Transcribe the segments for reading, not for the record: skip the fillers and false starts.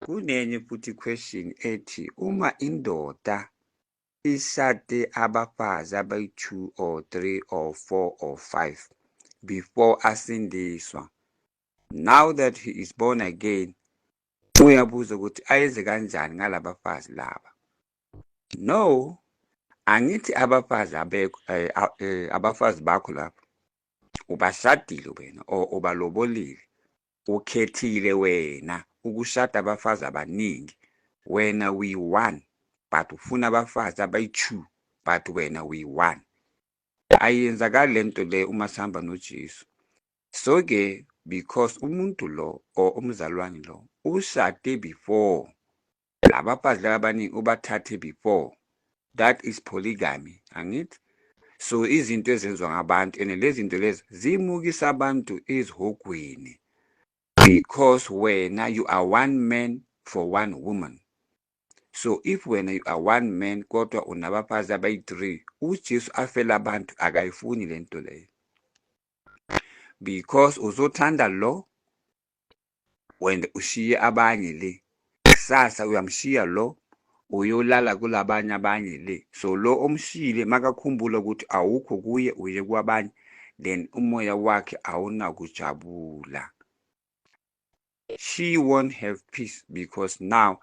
Kunenye futhi question ethi uma indoda ishade abafazi abayi-2 or 3 or 4 or 5 before asindiswa, now that he is born again, uyabuza ukuthi ayenze kanjani ngalabafazi laba. No, angithi abafazi abekho, abafazi bakho lapho ubashadile wena or ubalobolile, ukhethile wena ukushada abafazi abaningi. Wena we-one, but ufuna abafazi abayi-2, but wena we-one. Ayenzakali lento le uma sihamba noJesu. So ke because umuntu lo or umzalwane lo ushade before, labafazi laba abaningi ubathathe before, that is polygamy, angithi? So izinto ezenziwa ngabantu, and lezi zinto lezi zimukisa abantu ezihogweni, because wena you are one man for one woman. So if wena you are one man kodwa unabafazi abayi-3, uJesu afela abantu akayifuni lento leyo, because uzothanda lo wena ushiye abanye le, kusasa uyamshiya lo uyolala kulabanye abanye le. So lo omshiyile makakhumbula ukuthi awukho kuye, uye kwabanye, then umoya wakhe awunakujabula. She won't have peace because now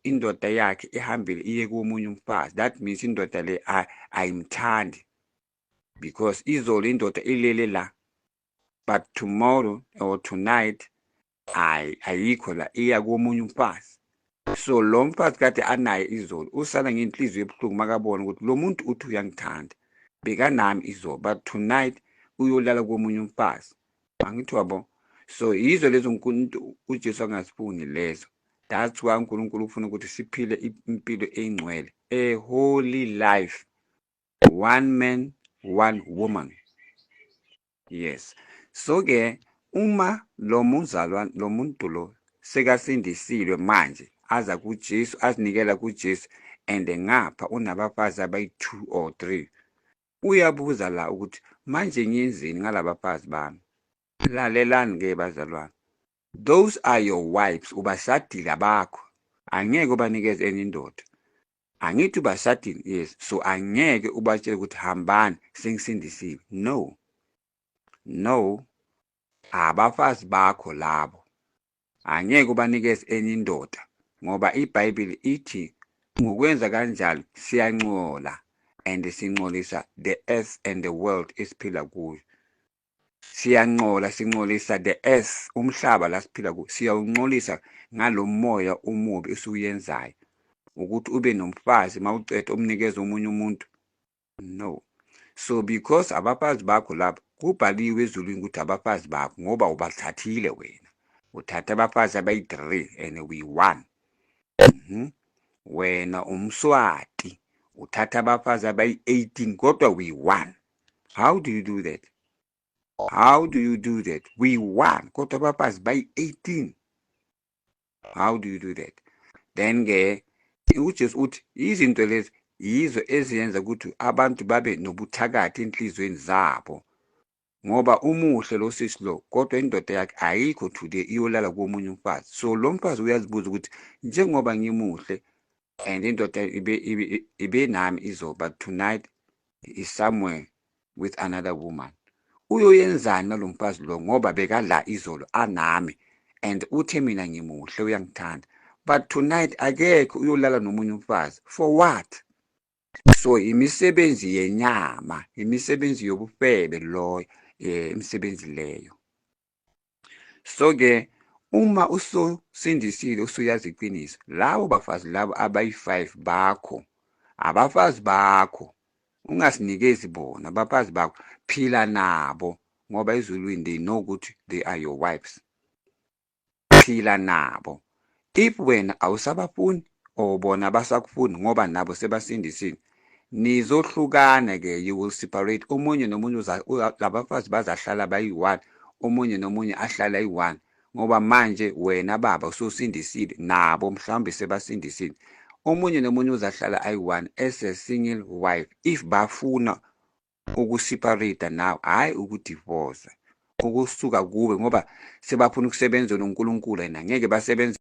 indoda yakhe ihambile iye komunye umfazi. That means indoda le ayimthandi, because izolo indoda ilele la, but tomorrow or tonight ayikho la, iya komunye umfazi. So lo mfazi kade anaye izolo usala ngenhliziyo ebuhlungu makabona ukuthi lo muntu uthi uyangithanda, bekanami izolo, but tonight uyolala komunye umfazi, angithi wabo? So yizo lezo uJesu angazifuni lezo. That's why uNkulunkulu ufuna ukuthi siphile impilo engcwele, a holy life, one man, one woman. Yes. So ke uma lo muzalwane, lo muntu lo sekasindisiwe manje, aza kuJesu, azinikela kuJesu, and ngapha unabafazi abayi-2 or 3, uyabuza la ukuthi manje ngiyenzeni ngalabafazi bami? Lalelani ke bazalwane, those are your wives, ubashadile abakho, angeke ubanikeze enye indoda. Angithi ubashadile? Yes. So angeke ubatshele ukuthi hambani, sengisindisiwe. No, no, abafazi bakho labo, angeke ubanikeze enye indoda, ngoba iBhayibheli ithi ngokwenza kanjalo siyancola and sincolisa the earth and the world esiphila kuyo. Siyancola, sincolisa the earth, umhlaba la siphila kuwo siyawuncolisa ngalo moya omubi esiwuyenzayo, ukuthi ube nomfazi mawuceda umnikeze omunye umuntu. No. So because abafazi bakho lapho, kubhaliwe ezulwini ukuthi abafazi bakho, ngoba ubathathile wena, uthatha abafazi abayi-3 and we one. Wena umSwati uthatha abafazi abayi-18 kodwa we one. How do you do that? How do you do that? We one kodwa abafazi bayi-18. How do you do that? Then ke uJesu uthi izinto lezi yizo eziyenza ukuthi abantu babe nobuthakathi enhliziyweni zabo, ngoba umuhle lo sisi lo, kodwa indoda yakhe ayikho today, iyolala komunye umfazi. So lo mfazi uyazibuza ukuthi njengoba ngimuhle and indoda ibe nami izolo, but tonight is somewhere with another woman, uyoyenzani nalo mfazi lo? Ngoba bekala izolo anami and uthe mina ngimuhle, uyangithanda, but tonight akekho, uyolala nomunye umfazi. For what? So imisebenzi yenyama, imisebenzi yobufebe loyo, imisebenzi leyo. So ke uma ususindisile, usuyazi iqiniso, labo bafazi labo abayi-5 bakho, abafazi bakho, ungasinikezi bona abafazi bakho, phila nabo, ngoba ezulwini they know ukuthi they are your wives. Phila nabo. If wena awusabafuni or bona basakufuni ngoba nabo sebasindisile, nizohlukana ke, you will separate. Omunye nomunye labafazi bazahlala bayi-one, omunye nomunye ahlala ayi-one, ngoba manje wena baba ususindisile, nabo mhlawumbe sebasindisile. Omunye nomunye uzahlala ayi-one as a single wife if bafuna ukuseparate nawe, hhayi ukudivorce, ukusuka kuwe, ngoba sebafuna ukusebenza noNkulunkulu, yena ngeke basebenze.